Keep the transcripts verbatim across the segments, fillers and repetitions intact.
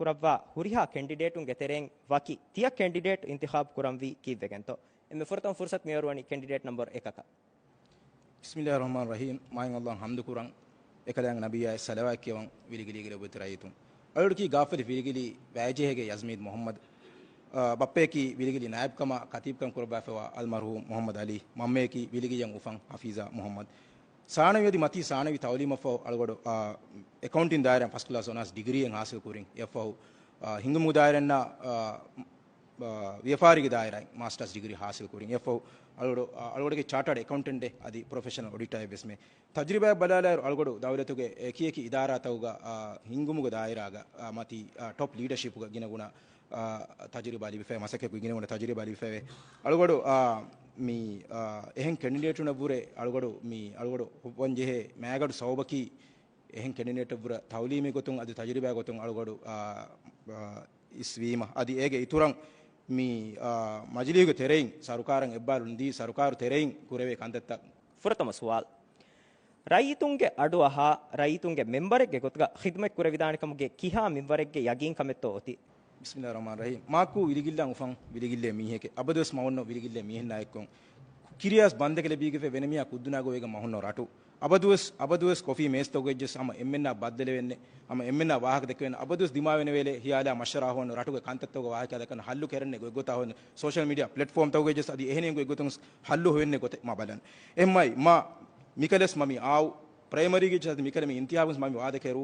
ކުރައްވާ ހުރިހާ ކެންޑިޑޭޓުންގެ ތެރެއިން ވަކި ތިޔަ ކެންޑިޑޭޓު އިންތިޚާބު ކުރަންވީ ކީއްވެގެންތޯ؟ އެންމެ ފުރަތަމަ ފުރުސަތު މިއޮރުވަނީ ކެންޑިޑޭޓް ނަމްބަރު އެކަކަށް. ބިސްމިއްލާހި ރަޙްމާނި ރަޙީމް. މާތް ﷲ އަށް ޙަމްދު ކުރަން، އެކަލާނގެ ނަބިއްޔާ ޞަލަވާތް ކިޔަވަން. ވިލިގިލީގެ ލޮބުވެތި ރައްޔިތުން، އަޅުގަޑު ކީ ގާފަލި ވިލިގިލީ ވައިޖޭހޭގެ ޔަޒްމީދު މުޙައްމަދު. އާ، ބައްޕަޔަކީ ވިލިގިލީ ނާއިބްކަމާ ކަތީބްކަން ކުރައްވާފައިވާ އަލްމަރްޙޫމް މުޙައްމަދު ޢަލީ. މަންމަޔަކީ ވިލިގިއްޔަށް އުފަން ޙަފީޒާ މުޙައްމަދު. ސާނަވީ އަދި މަތީ ސާނަވީ ތަޢުލީމަށްފަހު އަޅުގަޑު، އާ، އެކައުންޓިން ދާއިރާއިން ފަސް ކްލާސް އޮނާސް ޑިގްރީއެއް ޙާޞިލް ކުރިން. އެއަށްފަހު، އާ، ހިންގުމުގެ ދާއިރާއިންނާ، އާ، އާ، ވިޔަފާރީގެ ދާއިރާއިން މާސްޓާސް ޑިގްރީ ޙާޞިލް ކުރިން. އެއަށްފަހު އަޅުގަޑު، އާ، އަޅުގަޑުގެ ޗާޓާޑް އެކައުންޓެންޓެއް އަދި ޕްރޮފެޝަނަލް އޮޑިޓަރެއް ވެސް މެ ތަޖުރިބާއަށް ބަލާލާއިރު، އަޅުގަޑު ދައުލަތުގެ އެކިއެކި އިދާރާތަކުގަ، އާ، ހިންގުމުގެ ދާއިރާގަ، އާ، މަތީ، އާ، ޓޮޕް ލީޑަޝިޕްގަ ގިނަގުނަ، އާ، ތަޖުރިބާ ލިބިފައި، މަސައްކަތްކޮށް ގިނަގުނަ ތަޖުރިބާ ލިބިފައިވޭ. އަޅުގަޑު، އާ، މި، އާ، އެހެން ކެންޑިޑޭޓުންނަށްވުރެ އަޅުގަޑު މި، އަޅުގަޑު ހުއްވަން ޖެހޭ މައިގަޑު ސަބަބަކީ، އެހެން ކެންޑިޑޭޓަށްވުރެ ތަޢުލީމީ ގޮތުން އަދި ތަޖުރިބާ ގޮތުން އަޅުގަޑު، އާ، އާ، އިސްވީމަ. އަދި އޭގެ އިތުރަށް މި، އާ، މަޖިލީހުގެ ތެރެއިން ސަރުކާރަށް އެއްބާރުލުން ދީ، ސަރުކާރު ތެރެއިން ކުރެވޭ ކަންތައްތައް. ފުރަތަމަ ސުވާލު. ރައްޔިތުންގެ އަޑުއަހާ، ރައްޔިތުންގެ މެމްބަރެއްގެ ގޮތުގަ ޚިދުމަތް ކުރެވިދާނެ ކަމުގެ ކިހާ މިންވަރެއްގެ ޔަގީންކަމެއްތޯ އޮތީ؟ ބިސްމިއްލާހި ރަޙްމާނި ރަޙީމް. މާކު ވިލިގިއްލަން އުފަން ވިލިގިއްލޭ މީހެކެއް. އަބަދުވެސް މަ އޮންނަ ވިލިގިއްލޭ މީހެއްނާއެއްކޮށް، ކިރިޔާސް ބަންދެކެ ލެބީގެފެ ވެނެ މީހާ ކުއްދުނާގޮވޭގެ މަ ހުންނަ ރަޓު. އަބަދުވެސް، އަބަދުވެސް ކޮފީ މޭޒްތަކުގައިޖެސް ހަމަ އެންމެންނާ ބައްދެލެވެންނެ، ހަމަ އެންމެންނާ ވާހަކަ ދެކެވެން، އަބަދުވެސް ދިމާވެނެވޭލެ ހިޔާލާ މަޝްވަރާ ހޯން ރަޓުގެ ކަންތައްތަކުގެ ވާހަކަ ދައްކަން ހައްލު ކެރެންނެ ގޮތްގޮތާ ހޯން ސޯޝަލް މީޑިއާ ޕްލެޓްފޯމްތަކުގައިޖެސް އަދި އެހެނިހެން ގޮތްގޮތުން ހައްލު ހޮވެންނެ ގޮތެއް މަ ބަލަން. އެހެންމައި މަ މިކަލެސް މަ މި އާއު ޕްރައިމަރީގައިޖެސް އަދި މިކަލެ މި އިންތިހާބުން މަ މި ވާދަކެރޫ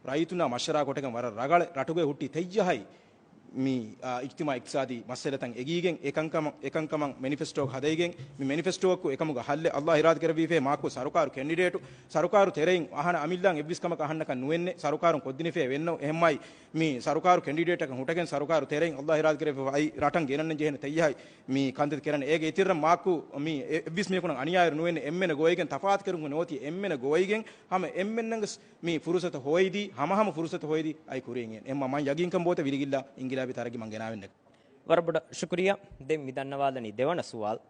ރައްޔިތުންނާ މަޝްވަރާ ކޮޓަކަން ވަރަށް ރަގަޅެއް ރަޓުގައި ހުއްޓި ތެއްޔަހައި މި، އާ، އިޖްތިމާޢީ އިޤްތިޞާދީ މައްސަލަތައް އެގީގެން އެކަންކަމަށް، އެކަންކަމަށް މެނިފެސްޓޯއަކަށް ހަދައިގެން މި މެނިފެސްޓޯއަކު އެކަމުގަ ހައްލެއް ﷲ އިރާދަ ކެރެއްވީފޭ މާކު ސަރުކާރު ކެންޑިޑޭޓު، ސަރުކާރު ތެރެއިން އަހަނަ އަމިއްލައަށް އެއްވެސް ކަމަކަށް އަހަންނަކަށް ނުވެންނެ ސަރުކާރުން ކޮށްދިނެފޭ ވެންނޯ. އެހެންމައި މި ސަރުކާރު ކެންޑިޑޭޓަކަށް ހުންޓަގެން ސަރުކާރު ތެރެއިން ﷲ އިރާދަ ކެރެއްވިފައި ރަޓަށް ގެނަންނަން ޖެހޭނެ ތެއްޔަހައި މި ކަންތައް ކެރަން. އޭގެ އިތިރަށް މާކު މި އެ-، އެއްވެސް މީހަކުނަށް އަނިޔާއެއް ނުވެންނެ އެންމެނަށް ގޮވައިގެން ތަފާތު ކެރުމުގެ ނޯތި އެންމެނަށް ގޮވައިގެން ހަމަ އެންމެންނަށް މި ފުރުސަތު ހޮވައިދީ، ހަމަހަމަ ފުރުސަތު ހޮވައިދީ އައި ކުރިއަށް އިނގޭނެ. އެހެންމަ މަން ޔަގީންކަން ބޯތަ ވިލިގިއްލާ އިންގިލާބީ ތަރައްގީ މަން ގެނާވެންނެ. ވަރަށް ބޮޑަށް ޝުކުރިއްޔާ. ދެން މި ދަންނަވާލަނީ ދެވަނަ ސުވާލު.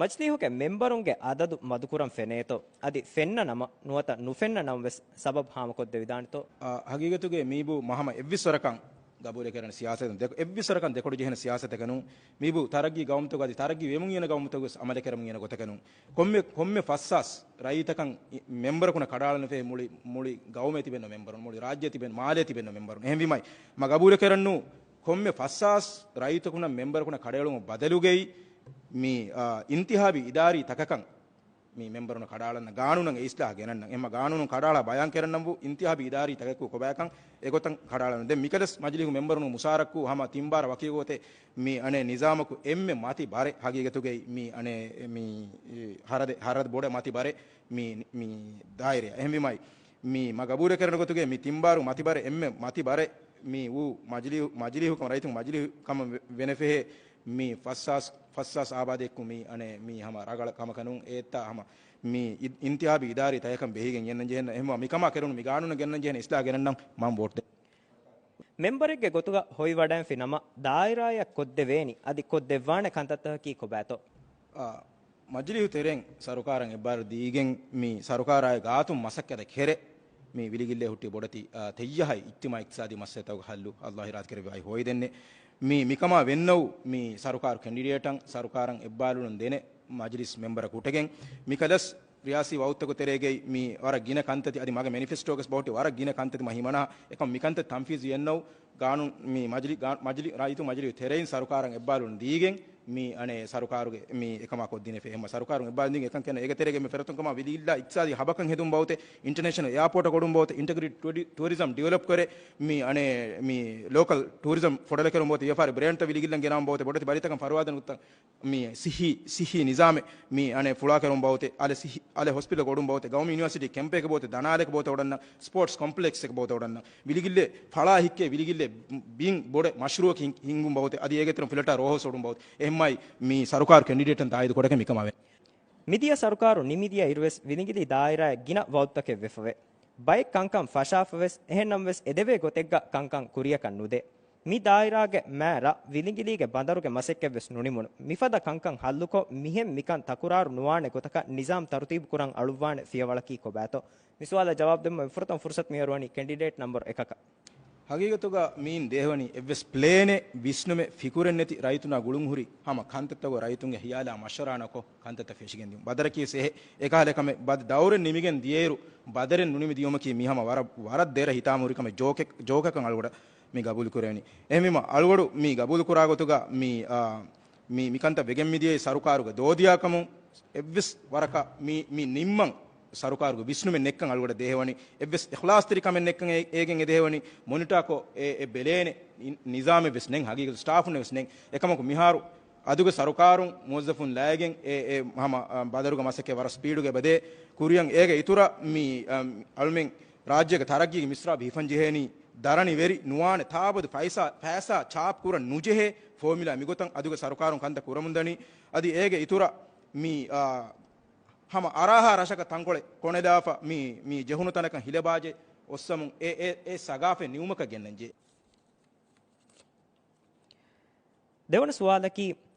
މަޖިލީހުގެ މެމްބަރުންގެ އަދަދު މަދުކުރަން ފެނޭތޯ؟ އަދި ފެންނަ ނަމަ ނުވަތަ ނުފެންނަ ނަމަވެސް ސަބަބު ހާމަކޮށްދެވިދާނެތޯ؟ އާ، ހަގީގަތުގައި މީބޫ މަ ހަމަ އެއްވެސް ވަރަކަށް ގަބޫލެއް ކެރެން ސިޔާސަތުން ދެ-، އެއްވެސް ވަރަކަށް ދެކޮޅު ޖެހޭނެ ސިޔާސަތެއް ނޫން. މީބޫ ތަރައްގީ ގައުމުތަކު އަދި ތަރައްގީ ވެމުން އިންނަ ގައުމުތަކު ވެސް އަމަލެއް ކެރެމުން އިންނަ ގޮތަކަށް ނޫން. ކޮންމެ، ކޮންމެ ފަސްސާސް ރައްޔިތަކަށް މެމްބަރަކުންނަށް ކަޑައަޅަން ފޭ މުޅި، މުޅި ގައުމޭ ތިބެން މެމްބަރުން، މުޅި ރާއްޖެ ތިބެން، މާލޭ ތިބެން މެމްބަރުން. އެހެންވީމައި މަ ގަބޫލެއް ކެރަން ނޫން. ކޮންމެ ފަސްސާސް ރައްޔިތަކުންނަށް މެމްބަރަކުންނަށް ކަޑައެޅުމަށް ބަދަލުގައި މި، އާ، އިންތިހާބީ އިދާރީ ތަކަކަށް މި މެމްބަރުން ކަޑައަޅަން ގާނޫނަށް އިސްލާހް ގެނަންނަން. އެހެންމަ ގާނޫނު ކަޑައަޅާ ބަޔާން ކެރަންނަންވު އިންތިހާބީ އިދާރީ ތަކަކު ކޮބާކަން އެގޮތަށް ކަޑައަޅަން. ދެން މިކަލަސް މަޖިލީހު މެމްބަރުން މުސާރައްކު ހަމަ ތިން ބާރަ ވަކި ގޮތެއް މި އަނެއް ނިޒާމަކު އެންމެ މަތި ބަރެއް ހަގީގަތުގައި މި އަނެއް މި ހަރަދެ-، ހަރަދު ބޮޑެ މަތި ބަރެއް މި، މި ދާއިރަ. އެހެންވީމައި މި މަ ގަބޫލެއް ކެރެން ގޮތުގައި މި ތިން ބާރު މަތި ބަރެއް އެންމެ މަތި ބަރެއް މި ވޫ މަޖިލީހު، މަޖިލީހު ކަމަށް ރައްޔިތުން މަޖިލީހު ކަމަށް ވެ-، ވެނެފެހޭ މި ފަސްސާސް، ފަސްސާސް އާބާދެއްކު މި އަނެއް މި ހަމަ ރަގަޅަށް ކަމަކަށް ނޫން. އޭތާ ހަމަ މި އި-، އިންތިހާބީ އިދާރީ ތަކަކަށް ބެހިގެން ގެންނަން ޖެހެން، އެހެންވީމަ މިކަމާ ކެރުނު މި ގާނޫނަށް ގެންނަން ޖެހެން އިސްލާހް ގެނަންނަން މަން ވޯޓް ދޭ. މެމްބަރެއްގެ ގޮތުގަ ހޮވިވަޑައިންފި ނަމަ، ދާއިރާއަށް ކޮށްދެވޭނީ އަދި ކޮށްދެއްވާނެ ކަންތައްތަކަކީ ކޮބާތޯ؟ އާ، މަޖިލީހު ތެރެއިން ސަރުކާރަށް އެއްބާރު ދީގެން މި ސަރުކާރާއި ގާތުން މަސައްކަތަށް ކެރެ މި ވިލިގިއްލޭ ހުއްޓި ބޮޑެތި، އާ، ތެއްޔަހައި އިޖްތިމާޢީ އިޤްތިޞާދީ މައްސަލަތަކުގެ ހައްލު ﷲ އިރާދަކެރެއްވި އައި ހޯއިދެންނެ. މި، މިކަމާ ވެންނައު މި ސަރުކާރު ކެންޑިޑޭޓަށް ސަރުކާރަށް އެއްބާރުލުން ދޭނެ މަޖިލިސް މެމްބަރަކު ހުއްޓެގެން މިކަލަސް ރިޔާސީ ވައުދުތަކު ތެރޭގައި މި ވަރަށް ގިނަ ކަންތައްތި އަދި މަގެ މެނިފެސްޓޯގަސް ބަހުއްޓި ވަރަށް ގިނަ ކަންތައްތި މަ ހިމަނާ އެކަމް މިކަންތައް ތަންފީޒު އެއްނައު ގާނޫނު މި މަޖިލި، ގާ-، މަޖިލި، ރައްޔިތު މަޖިލި ތެރެއިން ސަރުކާރަށް އެއްބާރުލުން ދީގެން މި އަނެއް ސަރުކާރުގެ މި އެކަމާ ކޮށްދިނެފެ. އެހެންމަ ސަރުކާރުން އެއްބާރުލުން ދީގެން އެކަން ކެން އޭގެ ތެރޭގައި މި ފެރަތުން ކަމާ ވިލިގިއްލާ އިޤްތިޞާދީ ހަބަކަން ހެދުން ބަހުތެ، އިންޓަރނޭޝަނަލް އެއާޕޯޓަށް ގޮޑުން ބަހުތެ، އިންޓަގްރޭޓިޑް ޓޫރި-، ޓޫރިޒަމް ޑިވެލޮޕް ކުރެ މި އަނެއް މި ލޯކަލް ޓޫރިޒަމް ފޮޑަލެކެރުން ބަހުތެ، ވިޔަފާރި ބްރޭންޑްތައް ވިލިގިއްލަން ގެނައުން ބަހުތެ، ބޮޑެތި ބަލިތަކަށް ފަރުވާ ދެން ގޮތަށް މި ސިއްހީ، ސިއްހީ ނިޒާމެއް މި އަނެއް ފުޅާކެރުން ބަހުތެ، އަލެ ސިއްހީ، އަލެ ހޮސްޕިޓަލް ގޮޑުން ބަހުތެ، ގައުމީ ޔުނިވާސިޓީ ކެމްޕެއް ބަހުތެ، ދަނާލެކެ ބަހުތެ ވަޑަންނަ، ސްޕޯޓްސް ކޮމްޕްލެކްސް އެކެ ބަހުތެ ވަޑަންނަ، ވިލިގިއްލޭ ފަޅާ ހިއްކޭ ވިލިގިއްލޭ ބިން ބޮޑެ މަޝްރޫއަކީ ހިން-، ހިންގުން ބަހުތެ، އަދި އޭގެ ތެރެއިން ފްލެޓާ ރޯހައުސް ވަޑުން ބަހުތެ. އެހެންމައި މި ސަރުކާރު ކެންޑިޑޭޓަށް ތާއީދު ކޮޑަކެ މިކަމާ ވެ. މިދިޔަ ސަރުކާރު ނިމިދިޔަ އިރުވެސް ވިލިގިލީ ދާއިރާއަށް ގިނަ ވައުދުތަކެއް ވެފަވޭ. ބައެއް ކަންކަން ފަށާފަވެސް، އެހެންނަމަވެސް އެދެވޭ ގޮތެއްގަ ކަންކަން ކުރިޔަކަށް ނުދޭ. މި ދާއިރާގެ މައި ރަށް ވިލިގިލީގެ ބަނދަރުގެ މަސައްކަތްވެސް ނުނިމުނު. މިފަދަ ކަންކަން ހައްލުކޮށް، މިހެން މިކަން ތަކުރާރު ނުވާނެ ގޮތަކަށް ނިޒާމް ތަރުތީބު ކުރަން އަޅުއްވާނެ ފިޔަވަޅަކީ ކޮބާތޯ؟ މި ސުވާލަށް ޖަވާބު ދެއްވުމަށް ފުރަތަމަ ފުރުސަތު މިއޮރުވަނީ ކެންޑިޑޭޓް ނަމްބަރު އެކަކަށް. ހަގީގަތުގަ މީން ދޭހަވަނީ އެއްވެސް ޕްލޭނެއް، ވިސްނުމެއް، ފިކުރެއް ނެތި ރައްޔިތުންނާ ގުޅުންހުރި ހަމަ ކަންތައްތަކުގަ ރައްޔިތުންގެ ހިޔާލާ މަޝްވަރާ ނުކޮށް ކަންތައްތައް ފެށިގެންދިޔުން. ބަދަރަކީ ވެސް އެހެ-، އެކަހަލަ ކަމެއް. ބަދަ ދައުރެއް ނިމިގެން ދިޔައިރު ބަދަރެއް ނުނިމި ދިޔުމަކީ މީ ހަމަ ވަރަށް، ވަރަށް ދެރަ ހިތާމަހުރި ކަމެއް. ޖޯކެއް، ޖޯކަކަށް އަޅުގަޑަށް މި ގަބޫލު ކުރެވެނީ. އެހެންވީމަ އަޅުގަޑު މި ގަބޫލު ކުރާ ގޮތުގަ މި، އާ، މި، މިކަންތައް ވެގެން މިދިޔައީ ސަރުކާރުގެ ދޯދިޔާކަމުން. އެއްވެސް ވަރަކަށް މި، މި ނިންމަން ސަރުކާރުގެ ވިސްނުމެއް ނެއްކަން އަޅުގަޑަށް ދޭހަވަނީ. އެއްވެސް އިޚްލާޞްތެރިކަމެއް ނެއްކަން އޭ-، އޭގެން އެދޭހަވަނީ. މޮނިޓާކޮށް އެ، އެ ބެލޭނެ ނި-، ނިޒާމެއް ވެސް ނެތް، ހަގީގަތު ސްޓާފުން ވެސް ނެތް. އެކަމަކު މިހާރު އަދުގެ ސަރުކާރުން މުވައްޒަފުން ލައިގެން އެ، އެ ހަމަ، އަ، ބަދަރުގެ މަސައްކަތް ވަރަށް ސްޕީޑުގަ އެބަދޭ. ކުރިއަށް އޭގެ އިތުރަށް މި، އަ، އަޅުމެން ރާއްޖޭގެ ތަރައްގީގެ މިސްރާބު ހިފަން ޖެހޭނީ ދަރަނިވެރި ނުވާނެ، ތާއަބަދު ފައިސާ، ފައިސާ ޗާޕް ކުރަން ނުޖެހޭ ފޯމިއުލާ މިގޮތަށް އަދުގެ ސަރުކާރުން ކަންތައް ކުރަމުންދަނީ. އަދި އޭގެ އިތުރަށް މި، އާ، ހަމަ އަރާހާ ރަށަކަށް ތަންކޮޅެއް ކޮނެލާފަ މި، މި ޖެހުނު ތަނަކަށް ހިލަ ބާޖެ އޮއްސަމުން އެ، އެ، އެ ސަގާފަތް ނިމުމަކަށް ގެންނަންޖެހޭ. ދެވަނަ ސުވާލަކީ،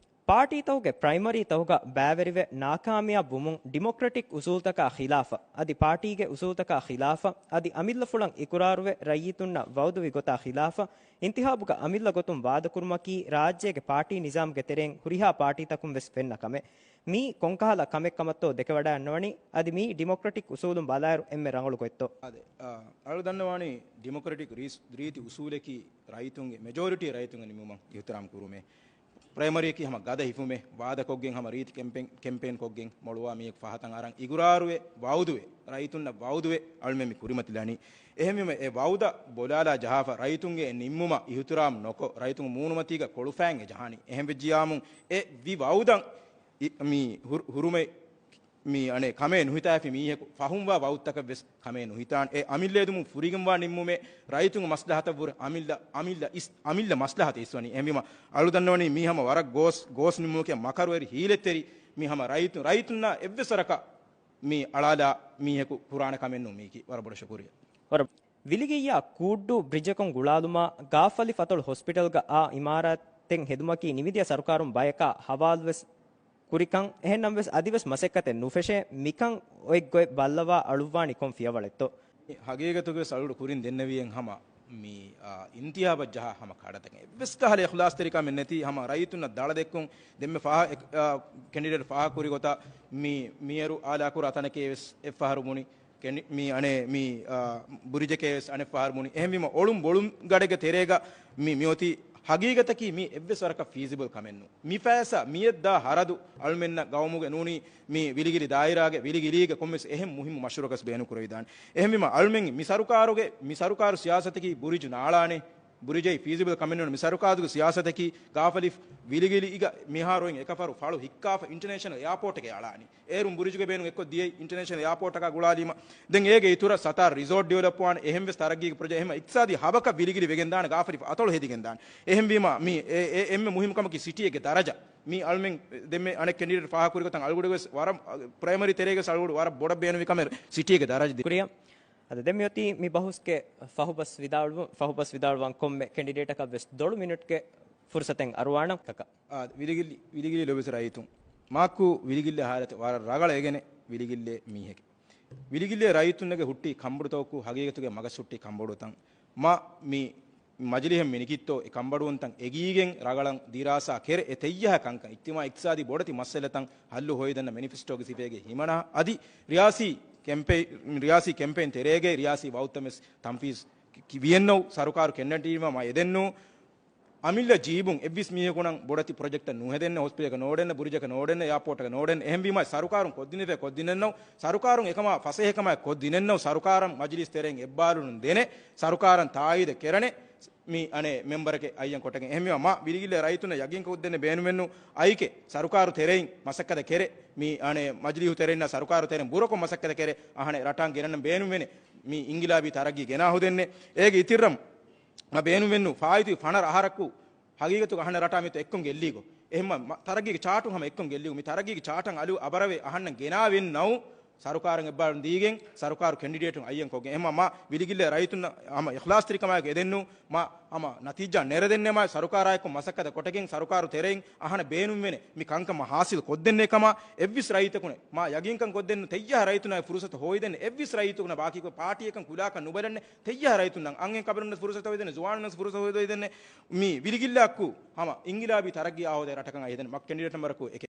ޕާޓީތަކުގެ ޕްރައިމަރީތަކުގަ ބައިވެރިވެ ނާކާމިޔާބު ވުމުން ޑިމޮކްރެޓިކް އުސޫލުތަކާ ޚިލާފަށް، އަދި ޕާޓީގެ އުސޫލުތަކާ ޚިލާފަށް، އަދި އަމިއްލަފުޅަށް އިޤުރާރުވެ ރައްޔިތުންނަށް ވައުދުވި ގޮތާ ޚިލާފަށް، އިންތިޚާބުގަ އަމިއްލަ ގޮތުން ވާދަކުރުމަކީ ރާއްޖޭގެ ޕާޓީ ނިޒާމްގެ ތެރެއިން ހުރިހާ ޕާޓީތަކުން ވެސް ފެންނަ ކަމެއް. މީ ކޮންކަހަލަ ކަމެއް ކަމަށްތޯ ދެކެވަޑައިގަންނަވަނީ؟ އަދި މީ ޑިމޮކްރެޓިކް އުސޫލުން ބަލާއިރު އެންމެ ރަނގަޅު ގޮތްތޯ؟ އާދެ، އާ، އަޅު ދަންނަވާނީ ޑިމޮކްރެޓިކް ރީސް-، ރީތި އުސޫލަކީ ރައްޔިތުންގެ، މެޖޯރިޓީ ރައްޔިތުންގެ ނިމުމަށް އިޙްތިރާމް ކުރުމޭ. ޕްރައިމަރީއަކީ ހަމަ ގަދަ ހިފުމޭ، ވާދަކޮށްގެން ހަމަ ރީތި ކެމްޕޭން، ކެމްޕޭން ކޮށްގެން މޮޅުވާ މީހަކު ފަހަތަށް އަރަން އިގުރާރުވެ، ވައުދުވެ، ރައްޔިތުންނަށް ވައުދުވެ އަޅުމެން މި ކުރިމަތިލާނީ. އެހެންވީމަ އެ ވައުދަށް ބޮލާލާ ޖަހާފަ ރައްޔިތުންގެ އެ ނިންމުމަށް އިޙްތިރާމް ނޮކޮށް، ރައްޔިތުންގެ މޫނުމަތީގަ ކޮޅުފައިން އެ ޖަހާނީ. އެހެން ވެއްޖިޔާމު އެ ވި ވައުދަށް އި-، މި ހުރު-، ހުރުމެ މި އަނެއް ކަމޭ ނުހިތާފި މީހަކު ފަހުންވާ ވައުދުތަކަށް ވެސް ކަމޭ ނުހިތާން. އެ އަމިއްލަ އެދުމުން ފުރިގެންވާ ނިންމުމެއް ރައްޔިތުންގެ މަސްލަހަތަށްވުރެ އަމިއްލަ، އަމިއްލަ އިސް-، އަމިއްލަ މަސްލަހަތެއް އިސްވަނީ. އެހެންވީމަ އަޅު ދަންނަވަނީ މީ ހަމަ ވަރަށް ގޯސް، ގޯސް ނިންމުމަކީ މަކަރުވެރި ހީލަތްތެރި. މީ ހަމަ ރައްޔިތު-، ރައްޔިތުންނާ އެއްވެސް ވަރަކަށް މި އަޅާލާ މީހަކު ކުރާނެ ކަމެއް ނޫން މީކީ. ވަރަށް ބޮޑަށް ޝުކުރިއްޔާ. ވަރަށް ވިލިގިއްޔާ ކޫއްޑޫ ބްރިޖަކުން ގުޅާލުމާ، ގާފަލި ފަތޮޅު ހޮސްޕިޓަލްގަ އާ އިމާރާތެއް ހެދުމަކީ ނިމިދިޔަ ސަރުކާރުން ބަޔަކާ ހަވާލުވެސް ކުރިކަން. އެހެންނަމަވެސް އަދިވެސް މަސައްކަތެއް ނުފެށޭ. މިކަން އޮތްގޮތް ބައްލަވާ އަޅުއްވާނީ ކޮން ފިޔަވަޅެއްތޯ؟ ހަގީގަތުގަވެސް އަޅުގަޑު ކުރިން ދެންނެވިއެއް ހަމަ މި، އާ، އިންތިހާބަށް ޖަހާ ހަމަ ކަޑަތަކެއް އެއްވެސް ކަހަލަ އިޚްލާޞްތެރިކަމެއް ނެތި ހަމަ ރައްޔިތުންނަށް ދަޅަދެއްކުން. ދެންމެ ފާހަ-، އެ-، އާ، ކެނޑިޑޭޓް ފާހަގަކުރި ގޮތަށް މި މިއަރު އާލާކުރާ ތަނަކީ ވެސް އެއްފަހަރު ބުނި. ކެނޑި-، މި އަނެއް މި، އާ، ބުރިޖެކޭ ވެސް އަނެއް ފަހަރު ބުނި. އެހެންވީމަ އޮޅުން ބޮޅުން ގަޑެއްގެ ތެރޭގަ މި މިއޮތީ ހަގީގަތަކީ މީ އެއްވެސް ވަރަކަށް ފީސިބަލް ކަމެއް ނޫން. މި ފައިސާ މިއަށް ދާ ހަރަދު އަޅުމެންނަށް ގައުމުގެ ނޫނީ މި ވިލިގިލި ދާއިރާގެ ވިލިގިލީގެ ކޮންމެސް އެހެން މުހިއްމު މަޝްރޫއަކަސް ބޭނުން ކުރެވިދާނެ. އެހެންވީމަ އަޅުމެން މި ސަރުކާރުގެ، މި ސަރުކާރު ސިޔާސަތަކީ ބުރިޖު ނާޅާނެ. ބުރިޖެއް ފީސިބަލް ކަމެއް ނޫން. މި ސަރުކާރުގެ ސިޔާސަތަކީ ގާފަލި ވިލިގިލިއިގަ މިހާރު އޮތް އެކަފަރު ފަޅު ހިއްކާފަ އިންޓަރނޭޝަނަލް އެއާޕޯޓްގެ އަޅާނީ. އޭރުން ބުރިޖުގެ ބޭނުން އެއްކޮށް ދިޔައީ އިންޓަރނޭޝަނަލް އެއާޕޯޓަކާ ގުޅާލީމަ. ދެން އޭގެ އިތުރަށް ސަތާރް ރިސޯޓް ޑިވެލޮޕް ވާނެ، އެހެން ވެސް ތަރައްގީގެ ޕްރޮޖެކްޓް، އެހެން އިޤްތިޞާދީ ހަބަކަށް ވިލިގިލި ވެގެންދާނެ ގާފަލި އަތޮޅު ހެދިގެންދާނެ. އެހެންވީމަ މީ އެ، އެ، އެންމެ މުހިއްމު ކަމަކީ ސިޓީއެއްގެ ދަރަޖަ. މީ އަޅުމެން ދެންމެ އަނެއް ކެނޑިޑޭޓް ފާހަގަކުރި ގޮތަށް އަޅުގަޑު ވެސް ވަރަށް ޕްރައިމަރީ ތެރޭގެ ވެސް އަޅުގަޑު ވަރަށް ބޮޑަށް ބޭނުންވި ކަމެއް ސިޓީއެއްގެ ދަރަޖަ ދި-، ކުރިޔަށް. އަދަ ދެން މިއޮތީ މި ބަހުސްގެ ފަހުބަސް ވިދާޅުވު-، ފަހުބަސް ވިދާޅުވަން ކޮންމެ ކެނޑިޑޭޓަކަށް ވެސް ދޮޅު މިނިޓްގެ ފުރުސަތެއް އަރުވާނަން ކަކަ. އާ، ވިލިގިލި، ވިލިގިލި ލޮބިސް ރައްޔިތުން. މާކު ވިލިގިއްލޭ ހާލަތެއް ވަރަށް ރަގަޅަށް އެގެނެ ވިލިގިއްލޭ މީހެކެ. ވިލިގިއްލޭ ރައްޔިތުންނެގެ ހުއްޓި ކަންބޮޑުތަކު ހަގީގަތުގެ މަގަސް ހުއްޓި ކަންބޮޑުތަން. މަ މި މަޖިލިހަށް މިނިކިތޯ އެ ކަންބަޑުވުންތަން އެގީގެން ރަގަޅަށް ދިރާސާ ކެރެ އެ ތެއްޔަހަ ކަންކަން އިޖްތިމާޢީ އިޤްތިޞާދީ ބޮޑެތި މައްސަލަތައް ހައްލު ހޮވިދަންނަ މެނިފެސްޓޯގެ ސިފައިގެ ހިމަނާ އަދި ރިޔާސީ ކެމްޕެއިން، ރިޔާސީ ކެމްޕެއިން ތެރޭގައި ރިޔާސީ ވައުދުތައް ވެސް ތަންފީޒް ކި-، ވިއެއްނޫ ސަރުކާރު ކެނޑިޑޭޓް ވީމަ މަ އެދެންނޫ. އަމިއްލަ ޖީބުން އެއްވިސް މީހަކުނަށް ބޮޑެތި ޕްރޮޖެކްޓަށް ނުހެދެންނެ، ހޮސްޕިޓަލަކަށް ނޯޑެންނެ، ބުރިޖަކަށް ނޯޑެންނެ، އެއާޕޯޓަކަށް ނޯޑެންނެ. އެހެންވީމަ ސަރުކާރުން ކޮށްދިނެފަ ކޮށްދިނެންނޯ، ސަރުކާރުން އެކަމާ ފަސޭހަކަމާ ކޮށްދިނެންނޯ، ސަރުކާރަށް މަޖިލީސް ތެރެއިން އެއްބާރުލުން ދެނެ، ސަރުކާރަށް ތާއީދެއް ކެރަނެ، މި އަނެއް މެމްބަރެކެ އައްޔަން ކޮށްޓަގެން. އެހެންވީމަ މަ ވިލިގިއްލޭ ރައްޔިތުންނަށް ޔަގީންކޮށްދޭނެ ބޭނުމެއްނު އައިކެ، ސަރުކާރު ތެރެއިން މަސައްކަތަށް ކެރެ، މި އަނެއް މަޖިލީހު ތެރެއިންނާ ސަރުކާރު ތެރެއިން ބުރަކޮށް މަސައްކަތަށް ކެރެ، އަހަނެއް ރަޓާން ގެނަން ބޭނުންވެނެ، މި އިންގިލާބީ ތަރައްގީ ގެނާ ހުދެންނެ. އޭގެ އިތިއްރަށް މަ ބޭނުންވެންނު ފާއިތުވި ފަނަރަ އަހަރަކު ހަގީގަތުގަ އަހަންނަށް ރަޓާ މިތޯ އެއްކޮން ގެއްލީގޮ. އެހެންމަ މަ-، ތަރައްގީގެ ޗާޓުން ހަމަ އެއްކޮން ގެއްލީގޮ. މި ތަރައްގީގެ ޗާޓަށް އަލު އަބަރަވެ އަހަންނަށް ގެނާވެން ނައު ސަރުކާރަށް އެއްބާރުން ދީގެން، ސަރުކާރު ކެނޑިޑޭޓުން އައްޔަން ކޮށްގެން. އެހެން މާ ވިލިގިއްލަ ރައްޔިތުންނަށް ހަމަ އިޚްލާސްތެރިކަމާއެކު އެދެންނު، މާ ހަމަ ނަތީޖާ ނެރެދެންނެ މާ ސަރުކާރާއެކު މަސައްކަތަށް ކޮޓެގެން، ސަރުކާރު ތެރެއިން އަހަނަ ބޭނުންވެނެ މި ކަންކަމަށް ހާސިލް ކޮށްދެންނެ ކަމަށް އެއްވެސް ރައްޔިތަކުނެ މާ ޔަގީންކަން ކޮށްދެންނު ތެއްޔާ ރައްޔިތުންނާ ފުރުސަތު ހޯއިދެންނެ އެއްވެސް ރައްޔިތަކުން ބާކީކޮށް ޕާޓީއަކަން ކުލާކަށް ނުބަލަންނެ ތެއްޔާ ރައްޔިތުންނަށް އަންހެން ކަބަރުންނަށް ފުރުސަތު ހޯއިދެންނެ، ޒުވާނުންނަށް ފުރުސަތު ހޯއިދެންނެ މި ވިލިގިއްލައަކު ހަމަ އިންގިލާބީ ތަރައްގީ އާހޯދޭ ރަޓަކަށް އައިދެން މަ ކެނޑިޑޭޓް ނަމްބަރަކު އެކެއް.